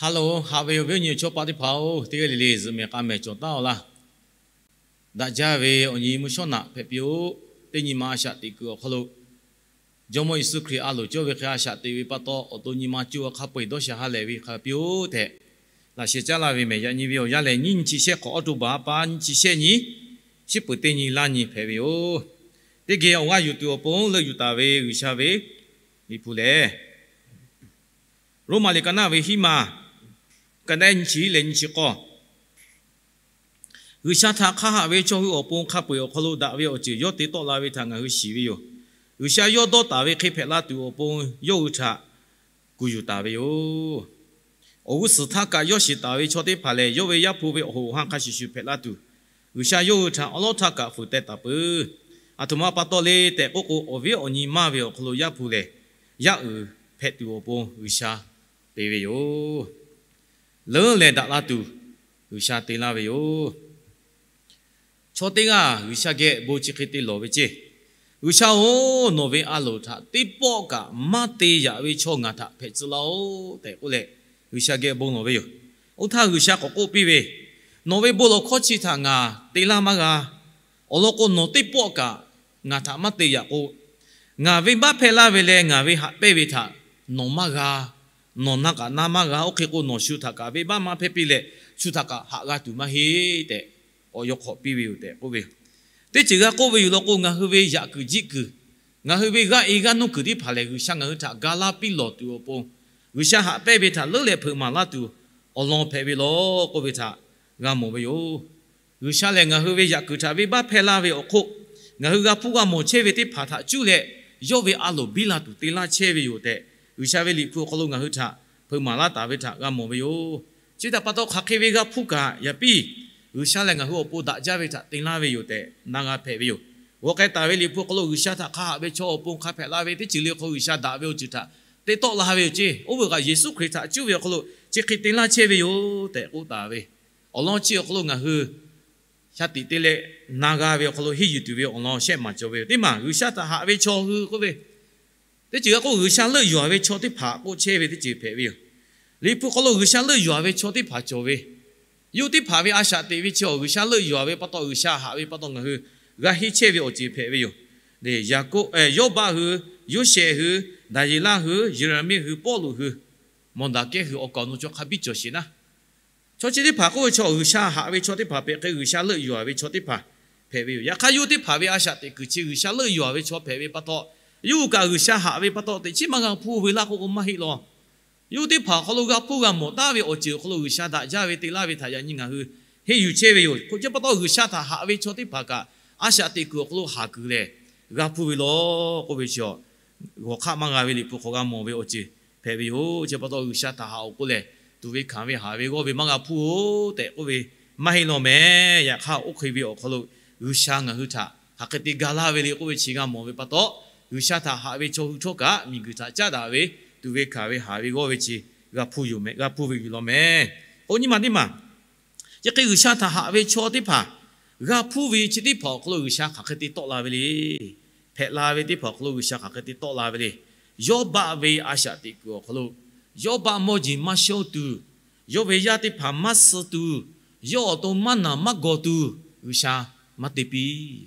Hello, haꞈ ve awˬ viˉ awˬ nyi awˬ chawˇ paˆ teˇ hpaˍ-oˬ, teˇ g'aˇ le le zuhꞈ mehˍ k'a mehˍ cawˬ taˉ-aw laˇ. Daꞈ jaˇ ve awˬ nyi mvuhˇ shawˉ naꞈ hpehꞈ piˇ-oˆ. Teˇ nyi ma a shaꞈ teꞈ kuiˬ awˬ hk'aw lo Jawˇmawˇ Yeˍsuˆ Hkriꞈ a loˍ cawˇ ve hk'e a shaꞈ teꞈ ve pa taw, awˬ to nyi ma coˇ a hk'a peu-eˬ dawˇ sha ha lehˬ ve hk'a piˇ-oˆ tehꞈ laꞈ sheh caˉ laˇ ve mehˍ. Yaꞈ nyi ve awˬ yanˇ lehˬ, nyiˇ nyi chi shehˆ hk'awꞈ, October ha pa nyiˇ chi shehˆ nyi, shiˉ peuˬ teˇ nyi laˇ nyi hpehꞈ ve yoˬ. Teˇ geh awˬ g'aˇ yuˬ tuˬ awˬ pon leuˆ yuˬ taˍ ve G'uiˬsha ve Liꞈ hpu lehˬ, Roˉmaꞈ liꞈ ka naˆ ve hiˉ ma, ka naˆ nyiˇ chi hiˉ leh nyiˇ chi k'awˇ. G'uiˬsha htaꞈ hk'a haꞈ ve chaw hui awˬ pon hk'a peu-eˬ awˬ hk'aw lo daꞈ ve awˬ ceuˬ yawˇ te tawˆ la ve htaꞈ ngaˬ hui shiˍ ve yoˬ. G'uiˬsha yawˇ dawˇ taˍ ve hk'e hpehꞈ la tuˬ awˬ pon yawˇ hui htaꞈ kuˬ yuˬ taˍ ve yoˬ. Awˬ g'uˇ suhˍ htaˇ kaꞈ yawˇ shiˍ taˍ ve chaw teˇ hpaˍ lehˬ, yawˇ ve Yaˇ hpu ve awˬ hoꞈ awˬ han hk'a shuˍ shuˍ hpehꞈ la tuˬ, G'uiˬsha yawˇ hui htaꞈ awˉ lawˉ htaˇ kaꞈ fuiˍ teh taˍ peuˬ. Aˬ htoꞈ ma pa taw le tehꞈ k'oˆ k'o, awˬ viˉ awˬ nyi maˇ ve awˬ hk'aw lo Yaˇ hpu lehˬ, yaˇ uiˍ hpehꞈ tuˬ awˬ pon G'uiˬsha te ve yoˬ. Leuˉ leh daꞈ la tuˬ G'uiˬsha te laˇ ve yoˬ. Chaw teˇ g'aˇ G'uiˬsha geh bon chi hk'e te lawˬ ve ceˇ, G'uiˬsha-oˬ, nawˬ ve a loˍ htaꞈ teˇ pawˆ kaꞈ maˇ te yaꞈ ve chaw ngaˬ htaꞈ hpehꞈ tcuh laˇ-oˆ tehꞈ k'oˆ leh, G'uiˬsha geh bon lawˬ ve yoˬ. Oˇ htaˇ G'uiˬsha k'awꞈ k'oˆ piˇ ve, Nawˬ ve bon lawˬ hkawˇ chi htaꞈ ngaˬ te laˇ maˇ g'a. Awˬ lawn k'o, nawˬ teˇ pawˆ kaꞈ ngaˬ htaꞈ maˇ te yaꞈ k'o, ngaˬ venˇbaˆ hpehˇ laˇ ve leh ngaˬ ve haꞈ pehnˇ ve htaꞈ nawˬ maˇ g'a. Nawˬ na kaꞈ na maˇ g'a. Oˇ hk'e k'o, nawˬ shu htaꞈ kaꞈ venˇbaˆ maˇ hpehˇ piˇ leh, shu htaꞈ kaꞈ haꞈ g'a tuˬ maˇ heˆ tehꞈ k'awꞈ yaw hk'awꞈ piˇ ve yoˬ tehꞈ k'oˆ ve yoˬ. Teˇ ceuˬ g'a k'oˆ ve yoˬ law k'o, ngaˬ hui ve yaꞈ kuiˬ jiˆ kuiˬ, ngaˬ hui ve g'aˇ e g'aˇ nuˇ kuiˬ teˇ hpaˍ lehˬ, G'uiˬsha ngaˬ hui htaꞈ ga laˇ piˇ lawˬ tuˬ awˬ pon, G'uiˬsha haꞈ pehnˇ ve htaꞈ leuˉ leh hpeuꞈ maˍ laˇ tuˬ awˬ lawn hpehꞈ ve law k'oˆ ve htaꞈ g'a mawˬ ve yoˬ. G'uiˬsha lehˬ, ngaˬ hui ve yaꞈ kuiˬ htaꞈ venˇbaˆ hpehˇ laˇ ve awˬ hk'oˆ, ngaˬ hui g'a hpuˇ g'a mawˬ chehˇ ve teˇ hpaˍ htaꞈ cuˇ leh, yawˇ ve a loˍ biˇ la tuˬ te laˇ chehˇ ve yoˬ tehꞈ, G'uiˬsha ve Liꞈ hpu awˬ hk'aw lo ngaˬ hui htaꞈ hpeuꞈ maˍ laˇ taˍ ve htaꞈ g'a mawˬ ve yoˬ. Chi htaꞈ pa taw, hk'aˬ hk'e ve g'a hpuˇ kaꞈ yaꞈ piˇ, G'uiˬsha lehˬ ngaˬ hui awˬ pon daꞈ jaˇ ve htaꞈ te laˇ ve yoˬ tehꞈ na g'a hpehꞈ ve yoˬ. G'aw k'ai taˍ ve Liꞈ hpu awˬ hk'aw lo G'uiˬsha htaꞈ hk'a haꞈ ve chaw awˬ pon hk'a hpehꞈ la ve teˇ ceuˬ le hk'aw G'uiˬsha daꞈ ve awˬ ceuˬ htaꞈ te tawˆ la ve yoˬ ceˇ. Oˇ ve kaꞈ Yeˍsuˆ Hkriꞈ htaꞈ cuˇ ve awˬ hk'aw lo chi hk'e te laˇ chehˇ ve yoˬ tehꞈ k'oˆ taˍ ve awˬ lawn chi awˬ hk'aw lo ngaˬ hui sha tiꞈ te leh na g'a ve awˬ hk'aw lo henˇ yuˬ tuˬ ve awˬ lawn shehˆ maˬ cawˬ ve yoˬ. Teˇ maˬ G'uiˬsha htaꞈ haꞈ ve chaw hui k'oˆ ve, teˇ ceuˬ g'a k'oˆ G'uiˬsha leuˆ yuˬ-a ve chaw teˇ hpaˍ k'oˆ chehˇ ve teˇ ceuˬ hpehꞈ ve yoˬ. Liꞈ hpu hk'aw lo G'uiˬsha leuˆ yuˬ-a ve chaw teˇ hpaˍ cawˬ ve, yawˇ teˇ hpaˍ ve a shaꞈ teꞈ ve chi awˬ G'uiˬsha leuˆ yuˬ-a ve pa taw, G'uiˬsha haꞈ ve pa taw ngaˬ hui g'a henˇ chehˇ ve awˬ ceuˬ hpehꞈ ve yoˬ. Yaˍkoˆ, Yawˇbaˆ hui, Yoˇsehꞈ hui, Daˍyeˍlaˆ hui, Yeˍraˍmiˆ hui, Pawˇluꞈ hui, Mawˬdaˍkehˇ hui, awˬ kaˍ awˬ nu chaw hk'a biˇ cawˬ sheˍ naˉ. Chaw chi teˇ hpaˍ k'oˆ ve chaw G'uiˬsha haꞈ ve chaw teˇ hpaˍ hpehꞈ hk'e, G'uiˬsha leuˆ yuˬ-a ve chaw teˇ hpaˍ hpehꞈ ve yoˬ. Yaꞈ hk'aˇ, yawˇ teˇ hpaˍ ve a shaꞈ teꞈ kuiˬ chi G'uiˬsha leuˆ yuˬ-a ve chaw hpehꞈ ve pa taw, yawˇ hui kaꞈ G'uiˬsha haꞈ ve pa taw teꞈ chiˉ maˇ g'a hpuˇ ve laˇ k'oˆ k'o maˇ heˆ law. Yawˇ hui teˇ hpaˍ awˬ hk'aw lo g'a hpuˇ g'a mawˬ taˉ ve awˬ ceuˬ awˬ hk'aw lo G'uiˬsha daꞈ jaˇ ve te laˇ ve htaꞈ yaꞈ nyi ngaˬ hui henˇ yuˬ chehˇ ve yoˬ. Hk'o chi pa taw, G'uiˬsha htaꞈ haꞈ ve chaw teˇ hpaˍ kaꞈ a shaꞈ teꞈ kuiˬ awˬ hk'aw lo haˍ kuiˬ lehˬ g'a hpuˇ ve law k'oˆ ve chi g'awˬ hk'aˆ maˇ g'a ve Liꞈ hpu hk'aw g'a mawˬ ve awˬ ceuˬ hpehꞈ ve yoˬ. Chi pa taw, G'uiˬsha htaꞈ haꞈ-oˬ k'oˆ lehˬ, tuˬ ve hkanˍ ve haˍ ve g'awˇ ve maˇ g'a hpuˇ-oˬ tehꞈ k'oˆ ve maˇ heˆ law mehˍ. Yaꞈ hk'aˇ, oˇ hk'e ve awˬ hk'aw lo G'uiˬsha ngaˬ hui htaꞈ hk'aˬ hk'e te ga laˇ ve le k'oˆ ve chi g'a mawˬ ve pa taw, G'uiˬsha htaꞈ haꞈ ve chaw hui htawˇ kaꞈ miˬguiˬ htaꞈ caˉ daꞈ ve tuˬ ve hkanˍ ve haˍ ve g'awˇ ve chi g'a hpuˇ yoˬ mehˍ, g'a hpuˇ ve yoˬ law mehˍ. K'o, nyi ma teˇ maˬ chi hk'e G'uiˬsha htaꞈ haꞈ ve chaw teˇ hpaˍ g'a hpuˇ ve chi teˇ hpaˍ awˬ hk'aw lo G'uiˬsha hk'aˬ hk'e te tawˆ la ve le. Hpehꞈ la ve teˇ hpaˍ awˬ hk'aw lo G'uiˬsha hk'aˬ hk'e te tawˆ la ve le. Yawˇbaˆ ve a shaꞈ teꞈ kuiˬ awˬ hk'aw lo, Yawˇbaˆ mawˇ jeˬ maˇ shonˇ tuˬ, yawˇ ve yaˇ teˇ hpaˍ maˇ suh tuˬ, yawˇ awˬ to maˇ naˬ maˇ gawˬ tuˬ, G'uiˬsha maˇ te piˇ.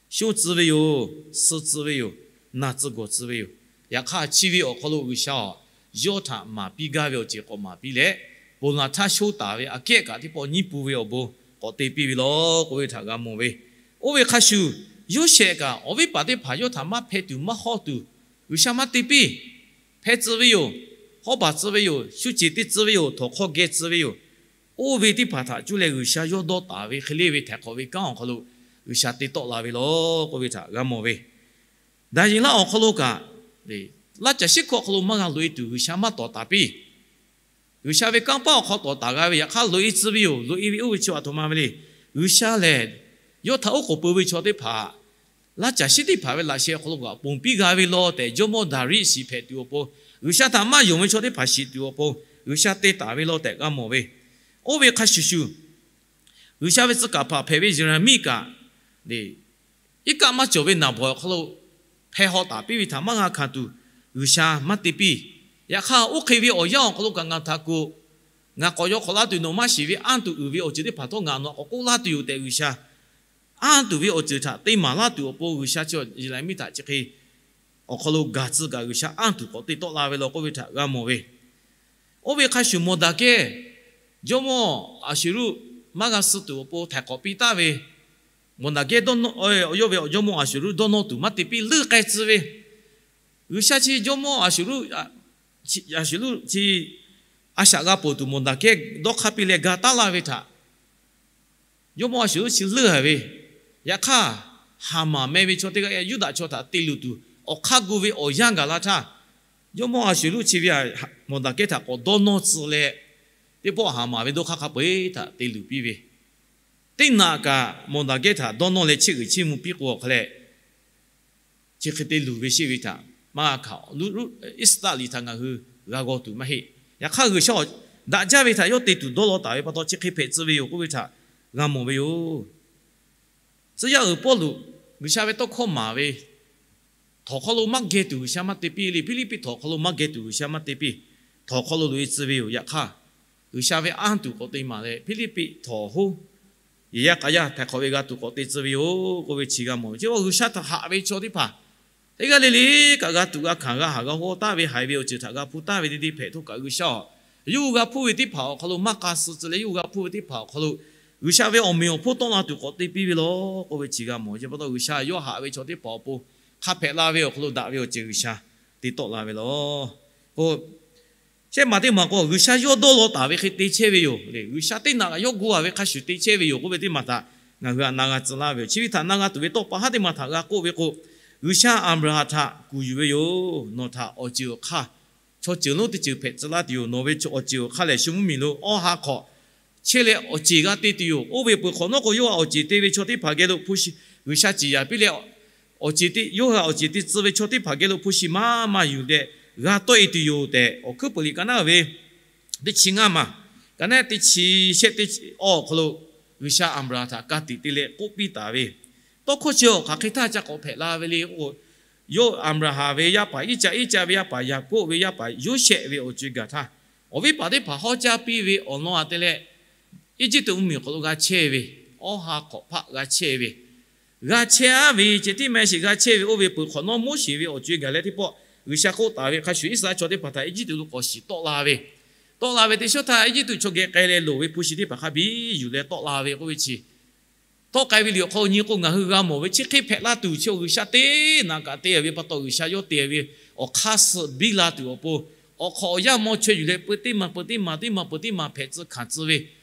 Shonˇ tcuh ve yoˬ, suh tcuh ve yoˬ, naˬ tcuh gawˬ tcuh ve yoˬ. Yaꞈ hk'aˇ, chi ve awˬ hk'aw lo G'uiˬsha-oˬ, yawˇ htaꞈ maˍ piˇ gaˇ ve awˬ ceuˬ k'awꞈ maˍ piˇ leh, ponˬ laˬ htaˇ shonˇ taˍ ve aꞈ kehˉ kaꞈ teˇ pawˆ nyiˉ pun ve awˬ bon k'awꞈ te piˇ ve law k'oˆ ve htaꞈ g'a mawˬ ve. Oˇ ve hk'a shuˍ, Yoˇsehꞈ kaꞈ awˬ viˉ paˍ teˇ hpaˍ yawˇ htaꞈ maˇ hpeh tuˬ maˇ hawˇ tuˬ, G'uiˬsha maˇ te piˇ. Hpeh tcuh ve yoˬ, hawˉ baˬ tcuh ve yoˬ, shu ceˬ te tcuh ve yoˬ, htawnˍ hk'aw geh tcuh ve yoˬ. Oˇ ve teˇ hpaˍ htaꞈ cuˇ leh G'uiˬsha yawˇ dawˇ taˍ ve hk'e le ve htaiˍ hk'awꞈ ve kanˉ awˬ hk'aw lo G'uiˬsha te tawˆ la ve law k'oˆ ve htaꞈ g'a mawˬ ve. Daˍyeˍlaˆ awˬ hk'aw lo kaꞈ, laˇ caˬ shiˉ hkawˇ awˬ hk'aw lo maˇ g'a loꞈ-e tuˬ G'uiˬsha maˇ tawˍ taˍ piˇ. G'uiˬsha ve kanˇ paˆ awˬ hk'aw tawˍ taˍ g'a ve, yaꞈ hk'aˇ loꞈ-e tcuh ve yoˬ. Loꞈ-e ve oˇ ve chi aˬ htoꞈ ma ve le. G'uiˬsha lehˬ, yawˇ htaꞈ oˉ k'oˍ pui ve chaw teˇ hpaˍ laˇ caˬ shiˉ teˇ hpaˍ ve laꞈ sheh awˬ hk'aw lo kaꞈ ponˬ piˇ g'a ve law tehꞈ, jawˇmawˇ Daˍriˆ shiˍ hpehꞈ tuˬ awˬ pon, G'uiˬsha htaꞈ maˇ yonˍ ve chaw teˇ hpaˍ shiˍ tuˬ awˬ pon, G'uiˬsha te taˍ ve law tehꞈ g'a mawˬ ve. Oˇ ve hk'a shuˍ shuˍ, G'uiˬsha ve tcuh kaˍ hpaˍ hpehꞈ ve Yeˍraˍmiˆ kaꞈ, iˉ kaˆ maˇ cawˬ ve naˍ bawˍ awˬ hk'aw lo hpeh haw taˍ piˇ ve htaꞈ maˇ g'a hkanˍ tuˬ, G'uiˬsha maˇ te piˇ. Yaꞈ hk'aˇ, oˇ hk'e ve awˬ yanˇ awˬ hk'aw lo kaꞈ ngaˬ htaꞈ kuˬ Ngaˬ k'awꞈ yaw hk'awꞈ laˇ tuˬ nawˬ maˇ shiˍ ve anˇ tuˬ uiˍ ve awˬ ceuˬ teˇ hpaˍ htawˇ ngaˬ nawˬ htaꞈ k'awꞈ k'oˆ laˇ tuˬ yoˬ tehꞈ, G'uiˬsha anˇ tuˬ ve awˬ ceuˬ htaꞈ te maˍ laˇ tuˬ awˬ pon G'uiˬsha chi Yeˍraˍmiˆ htaꞈ chi hk'e awˬ hk'aw lo gaˬ tcuh kaꞈ G'uiˬsha anˇ tuˬ k'awꞈ te tawˆ la ve law k'oˆ ve htaꞈ g'a mawˬ ve. Oˇ ve hk'a shuˍ Mawˬdaˍkehˇ jawˇmawˇ Aˍsuˍruˆ maˇ g'a suh tuˬ awˬ pon htaiˍ hk'awꞈ piˇ taˍ ve, Mawˬdaˍkehˇ dawˇ nawˇ, yawˇ ve jawˇmawˇ Aˍsuˍruˆ dawˇ nawˇ tuˬ maˇ te piˇ leuˆ k'ai tcuh ve, G'uiˬsha chi jawˇmawˇ Aˍsuˍruˆ, Aˍsuˍruˆ chi a shaꞈ g'a ponˬ tuˬ Mawˬdaˍkehˇ dawˇ hk'aˇ piˇ leh ga taˉ laˇ ve htaꞈ jawˇmawˇ Aˍsuˍruˆ chi leuˆ a ve. Yaꞈ hk'aˇ, Haˍmaˍ meh ve chaw teˇ g'aˇ Yuˇdaꞈ chaw htaꞈ te luˬ tuˬ awˬ hk'aˇ gu ve awˬ yanˇ gaˬ la htaˇ, jawˇmawˇ Aˍsuˍruˆ chi ve Mawˬdaˍkehˇ htaꞈ k'awꞈ dawˇ nawˇ tcuh leh, teˇ pawˆ Haˍmaˍ ve dawˇ hk'aˇ hk'a peu-eˬ htaꞈ te luˬ piˇ ve, teˇ naꞈ kaꞈ Mawˬdaˍkehˇ htaꞈ dawˇ nawˇ leh chiˇ uiˍ chiˇ mvuh piˇ k'o awˬ hk'a leh, chi hk'e te luˬ ve sheˆ ve htaꞈ maˇ hkanˍ. Iˉsaˍreˍlaˆ htaꞈ ngaˬ hui g'a g'aw tuˬ maˇ heˆ. Yaꞈ hk'aˇ G'uiˬsha daꞈ jaˇ ve htaꞈ yawˇ te tuˬ dawˇ law taˍ ve pa taw chi hk'e hpehꞈ tcuh ve yoˬ k'oˆ ve htaꞈ g'a mawˬ ve yoˬ. Tcuh yaˇ uiˍ Pawˇluꞈ G'uiˬsha ve tawˇ hkawˇ maˍ ve, htawnˍ hk'aw lo maˇ geh tuˬ G'uiˬsha maˇ te piˇ le. Hpiˇliˇpiˆ htawnˍ hk'aw lo maˇ geh tuˬ G'uiˬsha maˇ te piˇ. Htawnˍ hk'aw lo loꞈ e tcuh ve yoˬ. Yaꞈ hk'aˇ, G'uiˬsha ve anˇ tuˬ k'awꞈ te maˍ leh, Hpiˇliˇpiˆ htawnˍ hoˉ, yehˬ yaˇ k'a yaˇ htaiˍ hk'awꞈ ve g'a tuˬ k'awꞈ te tcuh ve yoˬ k'oˆ ve chi g'a mawˬ ve. Chi pa G'uiˬsha htaꞈ haꞈ ve chaw teˇ hpaˍ teˇ g'aˇ le le kaꞈ g'a tuˬ g'a hkanˍ g'a haˍ g'a g'awˇ taˍ ve, haiˬ ve awˬ ceuˬ htaꞈ g'a hpuˇ taˍ ve teˇ teˇ hpehꞈ htawˇ kaꞈ G'uiˬsha-oˬ, yawˇ hui g'a hpuˇ ve teˇ hpaˍ awˬ hk'aw lo maˇ k'a suh tcuh leh, yawˇ hui g'a hpuˇ ve teˇ hpaˍ awˬ hk'aw lo G'uiˬsha ve awˬ meꞈ awˬ hponˇ tawˆ la tuˬ k'awꞈ te piˇ ve law k'oˆ ve chi g'a mawˬ ve. Chi pa taw G'uiˬsha yawˇ haꞈ ve chaw teˇ hpaˍ awˬ pon hk'a hpehꞈ la ve awˬ hk'aw lo daꞈ ve awˬ ceuˬ G'uiˬsha te tawˆ la ve law. Shehˆ maˬ teˇ maˬ k'o G'uiˬsha yawˇ dawˇ law taˍ ve hk'e te chehˇ ve yoˬ le. G'uiˬsha teˇ naꞈ kaꞈ yawˇ gu a ve hk'a shuˍ te chehˇ ve yoˬ k'oˆ ve teˇ maˬ htaꞈ ngaˬ hui htaꞈ na g'a tcuh laˇ ve yoˬ. Chi ve htaꞈ na g'a tuˬ ve tawˇ pa haˉ teˇ maˬ htaꞈ g'a k'oˆ ve k'o, G'uiˬsha Aˍbraˍhanˍ htaꞈ kuˬ yuˬ ve yoˬ. Nawˬ htaꞈ awˬ ceuˬ awˬ hk'aˇ chaw ceuˬ lonˉ teˇ ceuˬ hpehꞈ tcuh laˇ tuˬ yoˬ. Nawˬ ve awˬ ceuˬ awˬ hk'aˇ lehˬ shu mvuhˇmiˬ lo awˇ ha hk'awꞈ chehˇ leh awˬ ceˬ g'a te tuˬ yoˬ. Oˇ ve peuˬ hk'awꞈ nawˉ k'o, yawˇ hui awˬ ceˬ te ve chaw teˇ hpaˍ geh lo hpu shi, G'uiˬsha ciˍ yanˍ piˇ leh, awˬ ceˬ te, yawˇ hui awˬ ceˬ te tcuh ve chaw teˇ hpaˍ geh lo hpu shi maˇ maˇ yuˬ leh g'a tawˆ e tuˬ yoˬ tehꞈ, Awˬ hkuiˉ puiˍ liꞈ ka naˉ ve teˇ chi ngaˇ maˬ, ka naˉ teˇ chi shehˆ teˇ chi awˇ awˬ hk'aw lo G'uiˬsha Aˍbraˍhanˍ htaꞈ ka tiꞈ te leh k'oˆ piˇ taˍ ve, tawˇ hkawˇ chi awˬ hk'aˬ hk'e htaˇ ca k'awꞈ hpehꞈ la ve le k'o, yawˇ Aˍbraˍhanˍ ve yaˇ paˍ Iˉcaˆ, Iˉcaˆ ve yaˇ paˍ Yaˍkoˆ ve yaˇ paˍ Yoˇsehꞈ ve awˬ co e gaˬ htaˇ, awˬ viˉ paˍ teˇ hpaˍ hawˉ caˇ piˇ ve awˬ lawn a te leh, Eˇjiˇtuꞈ mvuhˇmiˬ awˬ hk'aw lo g'a chehˇ ve, awˇ ha hk'awꞈ hpaˆ g'a chehˇ ve, g'a chehˇ aˉ ve ceh tiˉ meh sheˍ g'a chehˇ ve, oˇ ve peuˬ hk'awꞈ nawˉ Moˉseˍ ve awˬ co e gaˬ leh teˇ pawˆ G'uiˬsha k'oˆ taˍ ve hk'a shuˍ, Iˉsaˍreˍlaˆ chaw teˇ hpaˍ htaꞈ Eˇjiˇtuꞈ lo k'awꞈ shiˍ tawˆ la ve, tawˆ la ve teˇ shawˉ htaˇ Eˇjiˇtuꞈ chaw geh k'ai leh loˍ ve hpu shi teˇ hpaˍ hk'a biˇ yuˬ leh tawˆ la ve k'oˆ ve chi, tawˆ k'ai ve liꞈ awˬ hk'aw lo nyi k'o, ngaˬ hui g'a mawˬ ve chi hk'e hpehꞈ la tuˬ chi G'uiˬsha teˇ naꞈ kaꞈ te ve pa taw, G'uiˬsha yawˇ te ve awˬ hk'aˇ suh biˇ la tuˬ awˬ pon, awˬ hk'awꞈ awˬ yanˇ maw chaweh yuˬ leh peu teˇ maˬ peu teˇ maˬ teˇ maˬ peu teˇ maˬ hpehꞈ tcuh hkanˍ tcuh ve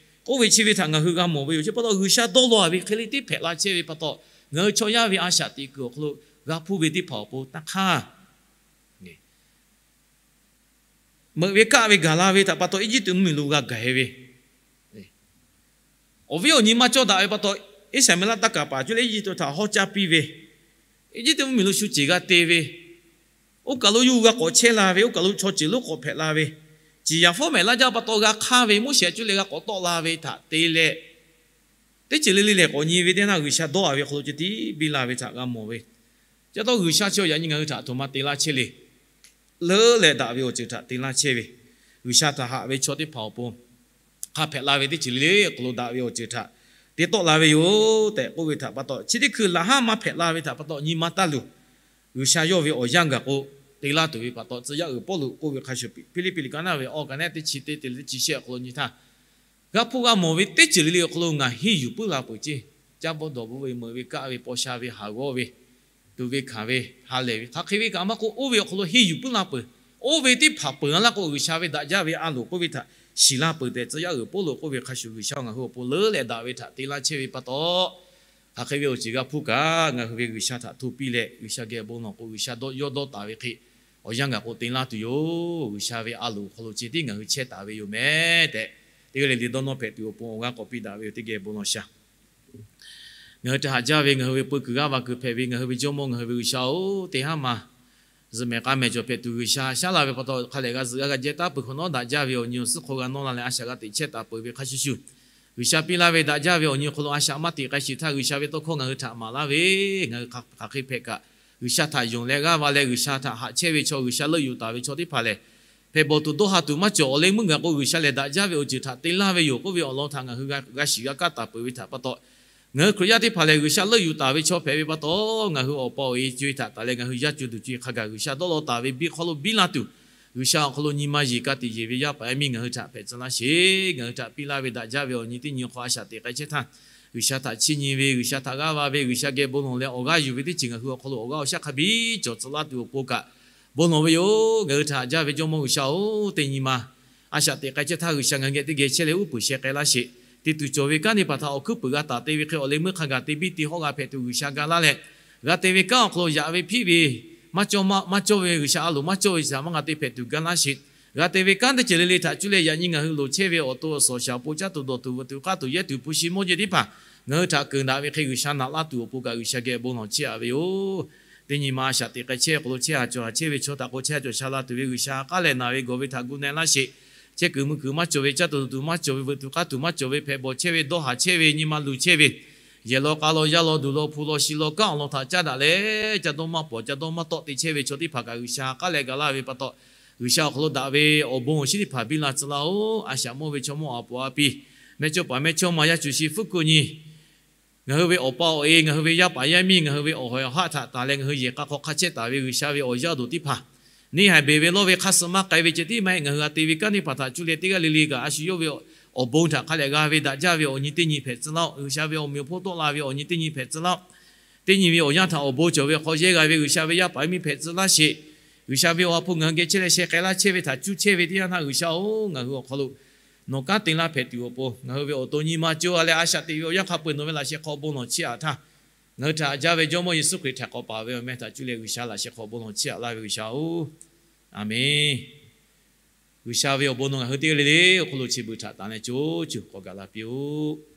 k'oˆ ve chi ve htaꞈ ngaˬ hui g'a mawˬ ve yoˬ. Chi pa taw G'uiˬsha dawˇ law ve hk'e le teˇ hpehꞈ la chehˇ ve pa taw, ngaˬ hui chaw yaˇ ve a shaꞈ teꞈ kuiˬ awˬ hk'aw lo g'a hpuˇ ve teˇ hpaˍ awˬ pon taˇ hk'aˇ meuꞈ ve kaˆ ve gaˬ la ve htaꞈ pa taw Eˇjiˇtuꞈ mvuhˇmiˬ lo g'a gaˬ e ve, awˬ viˉ awˬ nyi maˇ cawˇ daꞈ ve pa taw, Iˉsaˍreˍlaˆ taˇ kaˍ paˍ cuˇ leh Eˇjiˇtuꞈ htaꞈ hawˉ caˇ piˇ ve, Eˇjiˇtuꞈ mvuhˇmiˬ lo shu ceˬ g'a te ve, oˇ kaˬ lo yawˇ hui g'a k'awꞈ chehˇ la ve, oˇ kaˬ lo chaw ceuˬ lonˉ k'awꞈ hpehꞈ la ve, ciˍ yanˍ fawˉ mehˍ laˇ jaˇ pa taw g'a hk'aˇ ve, Moˉseˍ a cuˇ leh g'a k'awꞈ tawˆ la ve htaꞈ te leh, teˇ ceuˬ le le lehˬ k'awꞈ nyi ve teˇ naˇ G'uiˬsha dawˇ a ve hk'aw lo ceh tiˉ biˇ la ve htaꞈ g'a mawˬ ve. Chi pa taw G'uiˬsha chi awˬ yaꞈ nyi ngaˬ hui htaꞈ aˬ htoꞈ ma te laˇ chehˇ le. Leuˉ leh daꞈ ve awˬ ceuˬ htaꞈ te laˇ chehˇ ve, G'uiˬsha htaꞈ haꞈ ve chaw teˇ hpaˍ awˬ pon hk'a hpehꞈ la ve teˇ ceuˬ le le awˬ hk'aw lo daꞈ ve awˬ ceuˬ htaꞈ te tawˆ la ve yoˬ tehꞈ k'oˆ ve htaꞈ pa taw, chi teˇ hkui laꞈ haˉ maˇ hpehꞈ la ve htaꞈ pa taw nyi ma taˇ luˬ. G'uiˬsha yawˇ ve awˬ yanˇ gaˬ k'o te laˇ tuˬ ve pa taw, tcuh yaˇ uiˍ Pawˇluꞈ k'oˆ ve hk'a shuˍ, Hpiˇliˇpiˆ liꞈ ka naˉ ve awˇ ka naˉ teˇ chi teˇ te leh teˇ chi shehˆ awˬ hk'aw lo nyi htaˇ, g'a hpuˇ g'a mawˬ ve teˇ ceuˬ le le awˬ hk'aw lo ngaˬ henˇ yuˬ puiˉ la peuˬ ceˇ. Caˇ bawˆ dawˬ bvuhꞈ ve, meuꞈ ve kaˆ ve, paw sha ve, haˍ g'awˇ ve, tuꞈ ve hkanˍ ve, ha lehˬ ve, hk'aˬ hk'e ve kaꞈ maˇ k'oˆ, oˇ ve awˬ hk'aw lo henˇ yuˬ puiˉ la peuˬ. Oˇ ve teˇ hpaˍ peuˬ a laˇ k'o, G'uiˬsha ve daꞈ jaˇ ve a loˍ k'oˆ ve htaꞈ shiˍ laˇ peuˬ tehꞈ, tcuh yaˇ uiˍ Pawˇluꞈ k'oˆ ve hk'a shuˍ, G'uiˬsha ngaˬ hui awˬ pon leuˉ leh daꞈ ve htaꞈ te laˇ chehˇ ve pa taw, hk'aˬ hk'e ve awˬ ceuˬ g'a hpuˇ kaꞈ, ngaˬ hui ve G'uiˬsha htaꞈ hto piˇ leh, G'uiˬsha geh bon lawˬ k'o, G'uiˬsha yawˇ dawˇ taˍ ve hk'e awˬ yanˇ gaˬ k'o te laˇ tuˬ yoˬ. G'uiˬsha ve a loˍ awˬ hk'aw lo ceh tiˉ ngaˬ hui chehˇ taˍ ve yoˬ mehˍ tehꞈ, teˇ g'aˇ le le dawˇ nawˇ hpehꞈ tuˬ awˬ pon awˬ g'aˇ k'awꞈ piˇ daꞈ ve yoˬ. Teˇ geh bon lawˬ shaˍ. Ngaˬ hui htaꞈ haꞈ jaˇ ve, ngaˬ hui ve peu kuiˬ g'aˇ va kuiˬ hpehꞈ ve ngaˬ hui ve Jawˇmawˇ, ngaˬ hui ve G'uiˬsha-oˬ, teˇ haˉ ma zuhꞈ mehˍ k'a mehˍ cawˬ hpehꞈ tuˬ G'uiˬsha shaˉ la ve pa taw, hk'a lehˬ g'a zuhꞈ g'a g'a jehˇ taˉ peuˬ hk'awꞈ nawˉ daꞈ jaˇ ve awˬ nyi awˬ suhˉ hk'aw g'a nawˇ la leh a shaꞈ g'a teꞈ chehˇ taˍ peuˬ ve hk'a shuˍ shuˍ, G'uiˬsha piˇ laˇ ve daꞈ jaˇ ve awˬ nyi awˬ hk'aw lo a shaꞈ maˇ teꞈ k'ai shiˍ htaˇ, G'uiˬsha ve tawˇ hkawˇ ngaˬ hui htaꞈ maˍ laˇ ve, ngaˬ hui hk'aˬ hk'e hpehꞈ kaꞈ, G'uiˬsha htaꞈ yonˍ leh g'aˇ va leh G'uiˬsha htaꞈ haꞈ chehˇ ve chaw, G'uiˬsha leuˆ yuˬ taˍ ve chaw teˇ hpaˍ lehˬ, hpehꞈ bawˬ tuˬ dawˇ ha tuˬ maˇ cawˬ. Awˬ leh meuˇ gaˬ k'o, G'uiˬsha lehˬ daꞈ jaˇ ve awˬ ceuˬ htaꞈ te laˇ ve yoˬ k'oˆ ve awˬ lawn htaꞈ ngaˬ hui g'a shiˍ g'a kaˉ taˍ peuˬ ve htaꞈ pa taw, ngaˬ hui Hkriꞈ yaˇ teˇ hpaˍ lehˬ, G'uiˬsha leuˆ yuˬ taˍ ve chaw hpehꞈ ve pa taw, ngaˬ hui awˬ pa awˬ e co-e htaꞈ taˍ leh ngaˬ hui yaˇ co duˬ co-e hk'a gaˬ G'uiˬsha dawˇ law taˍ ve biˇ hk'aw lo biˇ laˇ tuˬ, G'uiˬsha awˬ hk'aw lo nyi ma yeˬ ka tiꞈ yeˬ ve yaˇ paˍ yaˇ miˇ ngaˬ hui htaꞈ hpehꞈ tcuh laˇ sheˍ. Ngaˬ hui htaꞈ piˇ laˇ ve daꞈ jaˇ ve awˬ nyi teˇ nyi hk'aw a shaꞈ teꞈ k'ai chehˇ htaˇ, G'uiˬsha htaꞈ chiˇ nyi ve, G'uiˬsha htaꞈ g'aˇ va ve, G'uiˬsha geh bon lawˬ leh awˬ g'aˇ yuˬ ve teˇ ceuˬ ngaˬ hui awˬ hk'aw lo awˬ g'aˇ awˬ shaˉ hk'a biˇ cawˬ tcuh laˇ tuˬ awˬ pon kaꞈ bon lawˬ ve yoˬ. Ngaˬ hui htaꞈ haꞈ jaˇ ve Jawˇmawˇ G'uiˬsha-oˬ, teˇ nyi ma a shaꞈ teꞈ k'ai chehˇ htaˇ G'uiˬsha ngaˬ hui geh teˇ geh chehˇ leh uˉ peunˍ sheh k'ai laˇ sheˍ. Te tuˬ cawˬ ve kanˉ teˇ hpaˍ htaꞈ awˬ hkuiˉ puiˍ g'a taˍ te ve hk'e awˬ leh meuˇ hk'a gaˬ te biˇ te hawˆ g'a hpehꞈ tuˬ G'uiˬsha ga laˇ leh, g'a te ve kanˉ awˬ hk'aw lo yaꞈ ve hpiˆ ve maˇ cawˇ maˇ cawˇ ve G'uiˬsha a loˍ maˇ cawˇ ve chi htaꞈ maˇ g'a te hpehꞈ tuˬ ga laˇ sheˍ. G'a te ve kanˉ teˇ ceuˬ le le htaꞈ cuˇ leh yaꞈ nyi ngaˬ hui loˍ chehˇ ve awˬ to awˬ suhˍ awˬ shaˍ awˬ pon caˇ tuˬ dawˬ tuˬ veuꞈ tuˬ k'aˇ tuˬ yehˇ tuˬ hpu shi mawˇ jehˇ teˇ hpaˍ ngaˬ hui htaꞈ keunˍ daꞈ ve hk'e G'uiˬsha naꞈ laˇ tuˬ awˬ pon kaꞈ G'uiˬsha geh bon lawˬ chehˇ a ve yoˬ. Teˇ nyi ma a shaꞈ teꞈ k'ai chehˇ awˬ hk'aw lo chehˇ a cawˬ a chehˇ ve chaw htaꞈ k'o chehˇ a cawˬ sha la tuˬ ve G'uiˬsha k'aˉ leh naˬ ve gawˬ ve htaꞈ gu na-e laˇ sheˍ. Chehˇ kuiˬ mui kuiˬ maˇ cawˬ ve, caˇ tuˬ dawˬ tuˬ maˇ cawˬ ve, veuꞈ tuˬ k'aˇ tuˬ maˇ cawˬ ve, hpehꞈ bawˬ chehˇ ve, dawˇ haˍ chehˇ ve, nyi ma luˬ chehˇ ve, yehˬ law k'a law yaˇ law duˬ law hpu law shi law kanˉ awˬ lawn htaꞈ caˇ daꞈ leh ca dawˇ maˇ pawˍ ca dawˇ maˇ tawˆ te chehˇ ve chaw teˇ hpaˍ kaꞈ G'uiˬsha k'aˉ leh ga laˇ ve pa taw, G'uiˬsha awˬ hk'aw lo daꞈ ve awˬ bon awˬ shinˉ teˇ hpaˍ biˇ la tcuh laˇ-oˬ. A shaꞈ mawˇ ve chaw mawˇ a poˍ a pi, mehˇ chawˇ paˍ mehˇ chawˇ ma yaˇ cuˬ shi fuˉ kuiˬ nyi ngaˬ hui ve awˬ pa awˬ e, ngaˬ hui ve yaˇ paˍ yaˇ miˇ, ngaˬ hui ve awˬ hawˬ awˬ haˆ htaꞈ taˍ leh ngaˬ hui yehˬ k'a hk'aw hk'a chehˇ taˍ ve G'uiˬsha ve awˬ yaˇ awˬ duˬ teˇ hpaˍ, neˇ haiˬ beˬ ve lawˇ ve hk'aˇ suh maˇ k'ai ve ceh tiˉ maˇ heˆ. Ngaˬ hui g'a te ve kanˉ teˇ hpaˍ htaꞈ cuˇ leh teˇ g'aˇ le le kaꞈ a shu yawˇ ve awˬ bon htaꞈ hk'a leh g'a ve daꞈ jaˇ ve awˬ nyi teˇ nyi hpehꞈ tcuh laˇ-oˆ. G'uiˬsha ve awˬ meꞈ awˬ hponˇ tawˆ la ve awˬ nyi teˇ nyi hpehꞈ tcuh laˇ-oˆ. Teˇ nyi ve awˬ yanˇ htaꞈ awˬ bon cawˬ ve hk'aw yehˇ g'a ve G'uiˬsha ve yaˇ paˍ yaˇ miˇ hpehꞈ tcuh laˇ sheˍ. G'uiˬsha ve awˬ ha hpu ngaˬ hui geh chehˇ leh sheh k'ai laˇ chehˇ ve htaꞈ cuˇ chehˇ ve teˇ yanˇ htaˇ G'uiˬsha-oˬ, ngaˬ hui awˬ hk'aw lo nawˬ kanˉ te laˇ hpehꞈ tuˬ awˬ pon ngaˬ hui ve awˬ to nyi ma co-a leh a shaꞈ teꞈ ve awˬ yanˇ hk'a peu-eˬ nawˬ ve laꞈ sheh hk'aw bon lawˬ chehˇ-aꞈ htaˇ, ngaˬ hui htaꞈ haꞈ jaˇ ve Jawˇmawˇ Yeˍsuˆ Hkriꞈ htaꞈ k'awꞈ paˍ ve awˬ meh htaꞈ cuˇ leh G'uiˬsha laꞈ sheh hk'aw bon lawˬ chehˇ-aꞈ laˇ ve G'uiˬsha-oˬ, Aˍmenˍ. G'uiˬsha ve awˬ bon nawˬ ngaˬ hui teˇ g'aˇ le le awˬ hk'aw lo chi beuꞈ htaꞈ tanˍ leh co cuˬ k'awꞈ gaˬ la piˇ-oˆ.